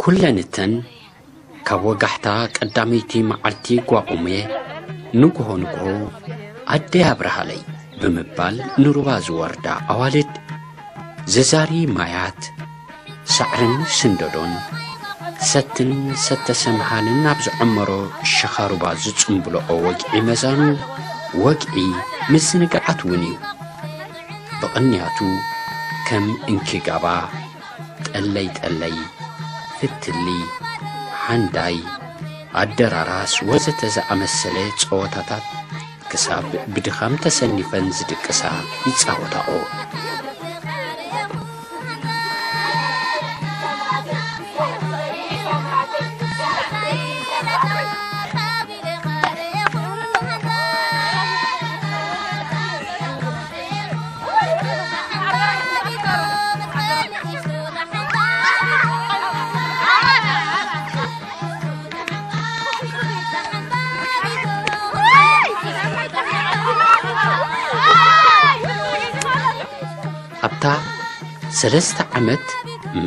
ኩለን እተን ካብ ወጋሕታ ቀዳመይቲ መዓልቲ ጓቑሜ ንግሆ ንግሆ ኣደይ ኣብርሃለይ ብምባል ንሩባ ዝወርዳ ኣዋልድ ዘዛሪ ማያት ሳዕርን ስንደዶን ሰትን ሰተሰምሃንን ኣብ ዝዐመሮ ሸኻሩባ ዝጽምብልኦ ወግዒ መዛኑ ወግዒ ምዝንጋዓት እውን እዩ። ብቕንያቱ ከም እንኪጋባ፣ ጠለይ ጠለይ፣ ፍትሊ፣ ሓንዳይ፣ ኣደራራስ ወዘተ ዝኣመሰለ ጸወታታት ክሳብ ብድኻም ተሰኒፈን ዝድቅሳ ይጻወታኦ። ኣብታ ሰለስተ ዓመት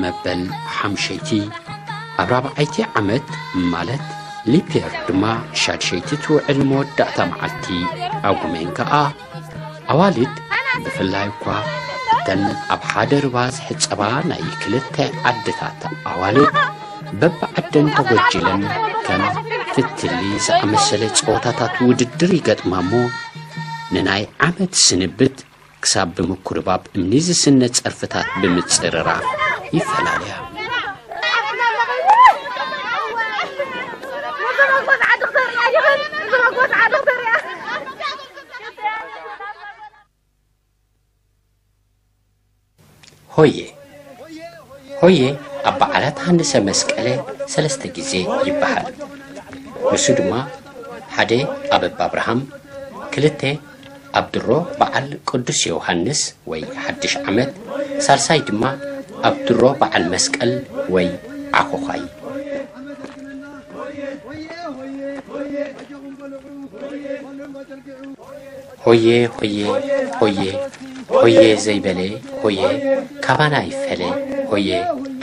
መበል ሓምሸይቲ፣ ኣብ ራብዓይቲ ዓመት ማለት ሊፕየር ድማ ሻድሸይቲ ትውዕል መወዳእታ መዓልቲ ኣጉሜን ከኣ ኣዋልድ ብፍላይ እኳ እተን ኣብ ሓደ ርባ ዝሕጸባ ናይ ክልተ ዓድታት ኣዋልድ በብዓደን ተጎጅለን ከም ፍትሊ ዝኣመሰለ ጸወታታት ውድድር ይገጥማ እሞ ንናይ ዓመት ስንብት ክሳብ ብምኩርባብ እምኒ ዝስነ ጸርፍታት ብምጽርራፍ ይፈላለያ። ሆየ ሆየ ኣብ በዓላት ሃንሰ መስቀለ ሰለስተ ግዜ ይበሃል። ንሱ ድማ ሓደ ኣብ ኣባ ኣብርሃም፣ ክልተ ኣብ ድሮ በዓል ቅዱስ ዮሃንስ ወይ ሓድሽ ዓመት፣ ሳልሳይ ድማ ኣብ ድሮ በዓል መስቀል ወይ ዓኾዃይ። ሆየ ሆየ ሆየ ሆየ ዘይበለ ሆየ ካባና ይፈለ ሆየ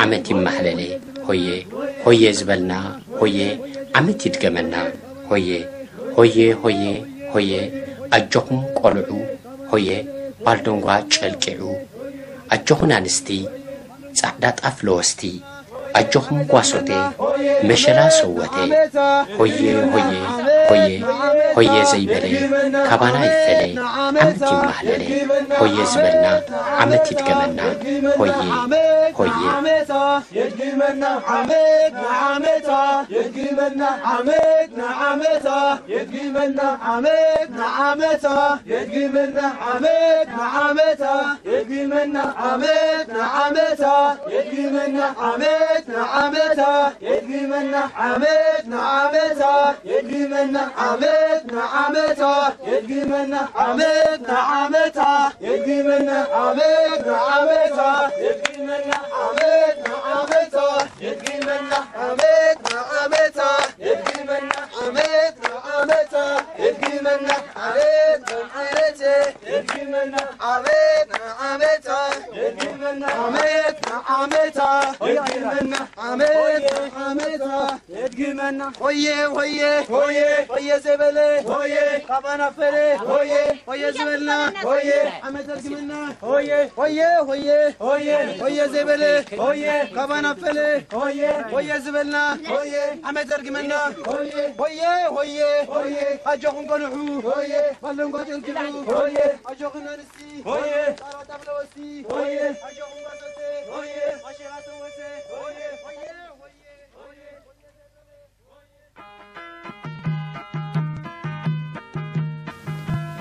ዓመት ይማህለለ ሆየ ሆየ ዝበልና ሆየ ዓመት ይድገመና ሆየ ሆየ ሆየ ሆየ ኣጆኹም ቆልዑ ሆየ ባልዶንጓ ጨልቂዑ ኣጆኹን ኣንስቲ ጻዕዳ ጣፍ ለወስቲ ኣጆኹም ጓሶቴ መሸላ ሰወቴ ሆየ ሆየ ሆየ ሆየ ዘይበለ ካባና ይፈለ ዓመት ይማህለለ ሆየ ዝበልና ዓመት ይድገመና ሆየ ሆየ የድግመና ዓመት ንዓመታ የድግመና ዓመት ንዓመታ የድግመና ዓመት ንዓመታ የድግመና ዓመት ንዓመታ የድግመና ዓመት ንዓመታ የድግመና ዓመት ንዓመታ የድግመና ዓመት ንዓመታ የድግመና ዓመት ንዓመታ የድግመና ዓመት ንዓመታ የድግመና ዓመት ንዓመታ የድግመና ዓመት ዓመታ የድግመና፣ ዓመት ዓመታ የድግመና። ሆየ ሆየ ሆየ ሆየ ዘበለ ሆየ ካባና ፈለ ሆየ ሆየ ዝበልና ሆየ ዓመት የድግመና። ሆየ ሆየ ሆየ ሆየ ሆየ ዘበለ ሆየ ካባና ፈለ ሆየ ሆየ ዝበልና ሆየ ዓመት የድግመና። ሆየ ሆየ ሆየ ሆየ ኣጆኹም ቆልዑ ሆየ ባለንጓ ጨልጭሑ ሆየ ኣጆኹም ኣንስቲ ሆየ ጣራ ጣፍለወሲ ሆየ ኣጆኹም ጓሶተ ሆየ ኣሸራ ተወሰ ሆየ ሆየ ሆየ ሆየ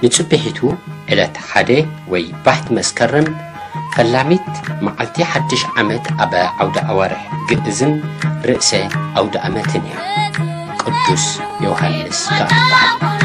ንጽብሒቱ ዕለት ሓደ ወይ ባሕቲ መስከረም ፈላሚት መዓልቲ ሓድሽ ዓመት ኣብ ዓውደ ኣዋርሕ ግእዝን ርእሰ ኣውደ ኣመትን እያ። ቅዱስ ዮሃንስ ከኣ ይበሃል።